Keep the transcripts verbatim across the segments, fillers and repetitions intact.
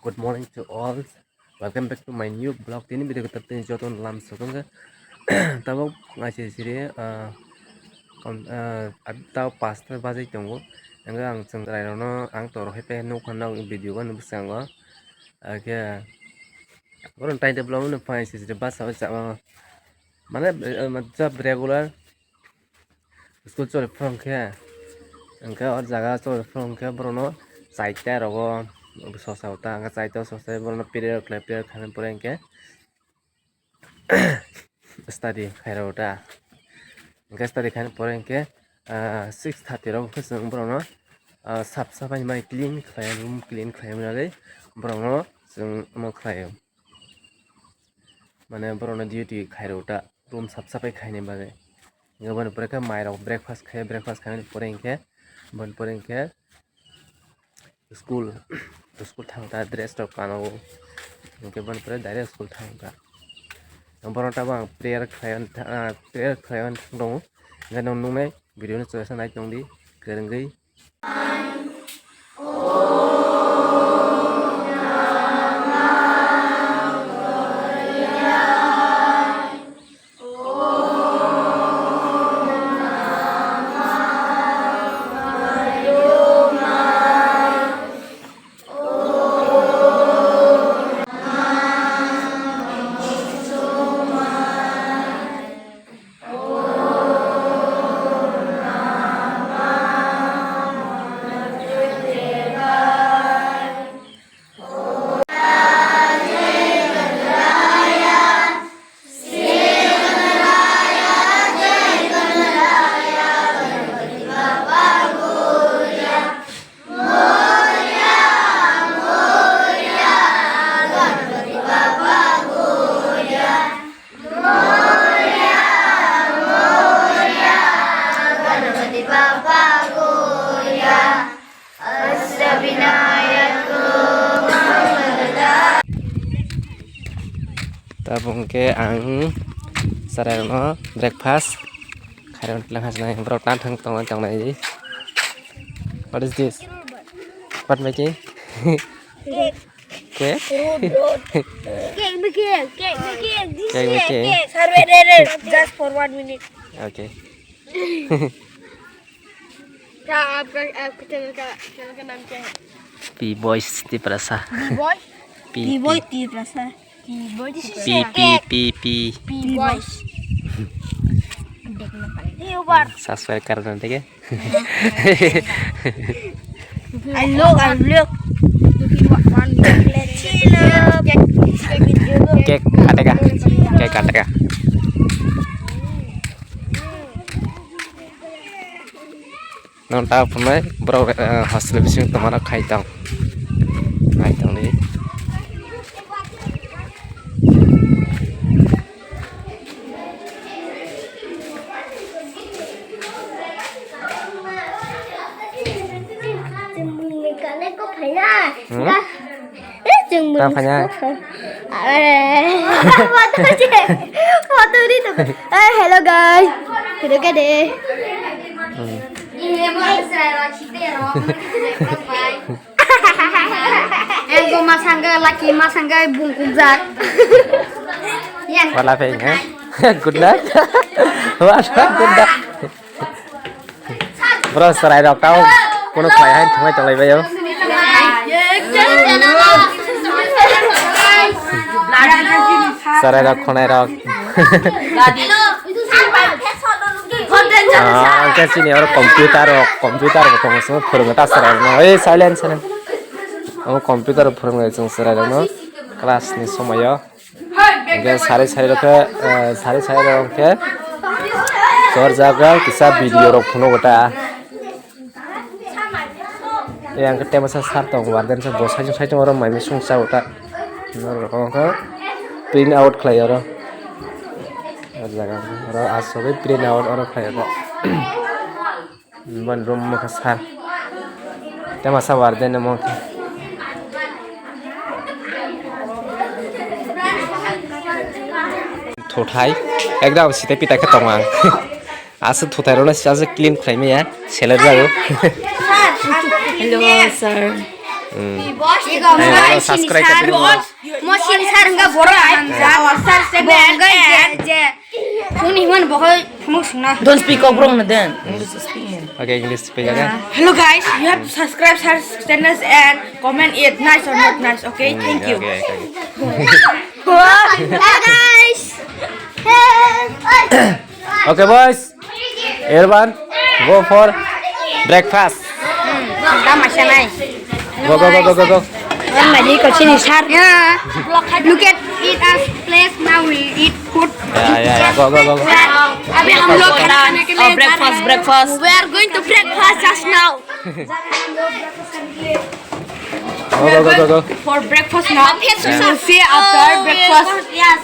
Good morning to all. Welcome back to my new vlog. Tini video kita tini joto lam sokong ke. Tabok ngaise siri, ah, kon, ah, ab-, tao pasta bajai tongo. Ang ang chwng rai rono ang toro hai pe nuk khana video gani bwskango. Ake, oro time table no phai siri basa o chama. Mane, eh, job regular school choli phuru khe, hwnkhe o jaga choli phuru khe borokno chaita rogo sosa ota, hwnkhe chaita sosa borokno prayer khlai, prayer khaina pore hwnkhe study khairok ta. Hwnkhe study khaina pore hwnkhe, ah, six thirty rok hwnkhe chwng borokno, ah, sap sap bai mani clean khlai, room clean khlai mani bagwi borokno chwng omo khlaio. Mane borokno duty khairok ta, room sap sap bai khaina bagwi. Hwnkhe boni pore khe mairok breakfast khaio, breakfast khaimani pore hwnkhe, boni pore hwnkhe school, school thang ta, dress rok kano, hwnkhe boni pore direct school thang ta. Borok tabok ang prayer khlaiwi, ah, prayer khlaiwi thang tongo, hwnkhe nwng nuknai video no chwraisa nai tongdi, kwrwngwi. Tabuk hwnkhe ang chwrairokno breakfast khairoknai tlang hajnai borok tang thang tongnai tongnai. What is this? What making? Cake? Cake making, cake making, this Cake is making. Cake. Sir, wait, wait, wait, just for one minute. Okay. क्या आपका, आपके चैनल का, चैनल का नाम क्या है? P Boys Tiprasa. P Boy? P, P Boy P. Tiprasa. P Boy, this is P, a P, cake. P, P. P Boys. देखना पड़ेगा। ये ऊपर। Subscribe करना, ठीक है? I look, I look. Cake काटेगा, cake काटेगा। Nang ta phunai borok, eh, hostel bising tongmano khai tong. Khai tong di. Hmm? Eh, chwng Ta mwnwi phanya. Are. Photo di to. Eh, hello guys. Hello guys. Hmm. Ego masangga laki masangga bungkuk jak. Yang Wala phai, eh? Good night. Wala good night. Bro, chwrairok tamo kunu khlai hai thangbai tonglaibaiyo. Chwrairok khwnairok. Ah, hwnkhe chini oro computer rok, computer bo tongo, chwng phwrwngo ta chwrairokno. Ei, silent, silent. Omo computer phwrwngnai chwng chwrairokno class ni somoio. Hwnkhe sari sari rok khe, eh, sari sari rok khe chorjak kisa video rok phunukgo ta. Yang khe temasa sar tong warden se bo saichung saichung oro mai misung sa uta. Norok khe print out khlai oro. O jaga oro asogwi print out oro khlai oro. Ban room mokhe sar. Temasa warden mo khe. Thuthai. Ekdam site pita khe tong ang. Aswk thuthai rwna se aswk clean khlai maya, seler jago. Hello, sir. Hmm. Ayo, subscribe ka dulu. Mo sini sar hingga borok hamjak. Bo hingga je, je. Kuni himan bohoi thumuk singna. Don't speak Kokborok no den. English speak. Okay, English speak, okay? Hello guys, you have to subscribe our channels and comment it nice or not nice, okay? Thank you. Okay, okay. Hello guys. Okay, boys. Everyone, go for breakfast. Tama siya nai. Go, go, go, go, go, go. Ang lagi ko sini sar. Yeah. Look at it as place now we eat food. Yeah, yeah, yeah. Go, go, go, go. अभी हम लोग खाना खाने के लिए जा रहे हैं। Breakfast, breakfast. We are going to breakfast just now. Go, go, go, go, go. For breakfast now. We'll see after breakfast. Yes.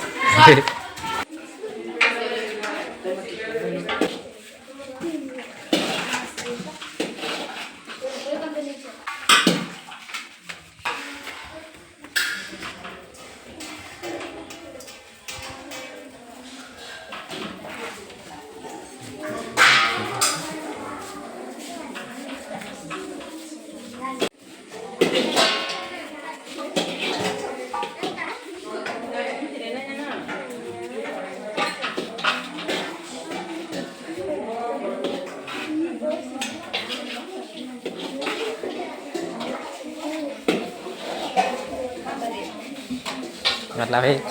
Ngat lah, hei.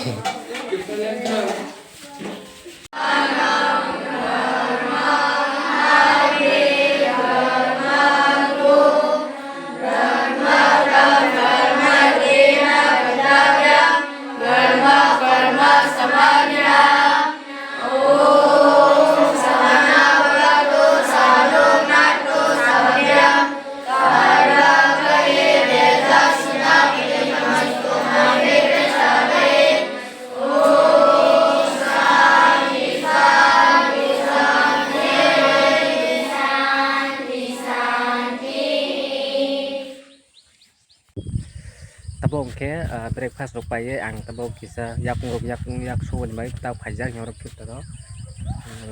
Tabok hwnkhe, ah, breakfast rok paiwi ang tabok kisa yakung rok, yakung yak sogoni bai ta phaijak, hinwi rok phirtaro.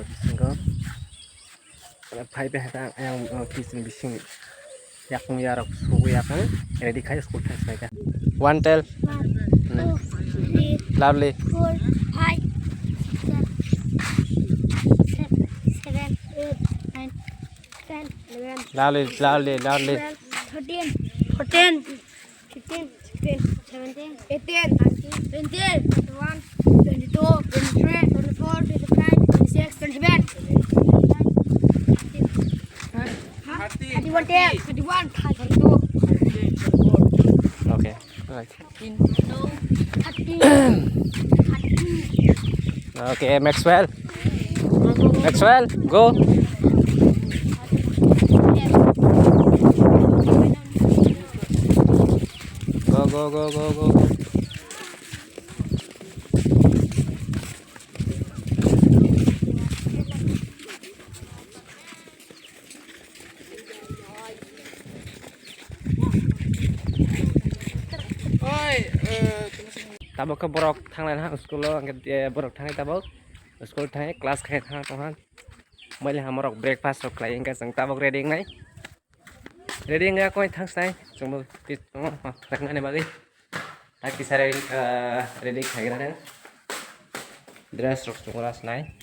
Bisingo phai bai kha ayang, oh, kitchen bising yakung yarok sugwi yakung ready khai school thang sai kha. One tell. One, hmm, two, three, loudly, four, five, six, seven, eight, nine, ten, eleven, loudly, loudly, loudly, twelve, thirteen, fourteen, fifteen, sixteen, seventeen, eighteen, nineteen, twenty, twenty-one, twenty-two, twenty-three, twenty-four, twenty-five, twenty-six, twenty-seven, thirty-one, thirty-one, thirty-two. Okay, right. Okay, Maxwell. Maxwell, go. Go, go, go, go, go, go. Tabok khe borok thanglai na school o, hwnkhe, eh, borok thangwi tabok school thangwi class khai thang tongha. Maili hamorok breakfast rok khlai, hwnkhe chwng tabok ready wngnai. Ready wngya koi thang sai, chwngbo twi tongo, ma thangna ni bagwi. Ta kisa ready, ah, ready khaigra nang. Dress rok chwngbo ras nai.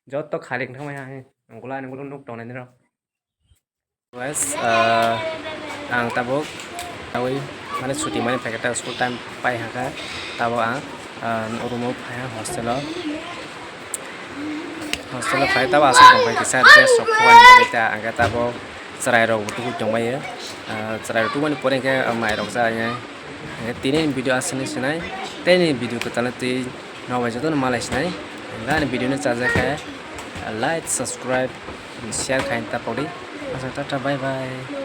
Joto khali wng thangmai ha, angula, angula nuk tongnai nirok. Guys, ah, ang tabuk, awi, mane, chuti mani paikha, school time pai haka, tabuk ang, ah, room o phai ha, hostel o. Hostel o phai tabo aswk tongbai kisa dress rok khobani bagwi ta, hwnkhe tabo chwrai rok bo tubu tongbaio. Ah, chwrai rok tubumani pore hwnkhe, ah, mai rok cha ya. Hwnkhe tini ni video aswk ni sinai, tei ni video kwtal twi nok bai jotono malai sinai. Hwnkhe ani video no chajakhe like, subscribe, share khai ta pori. Asa tata, bye bye.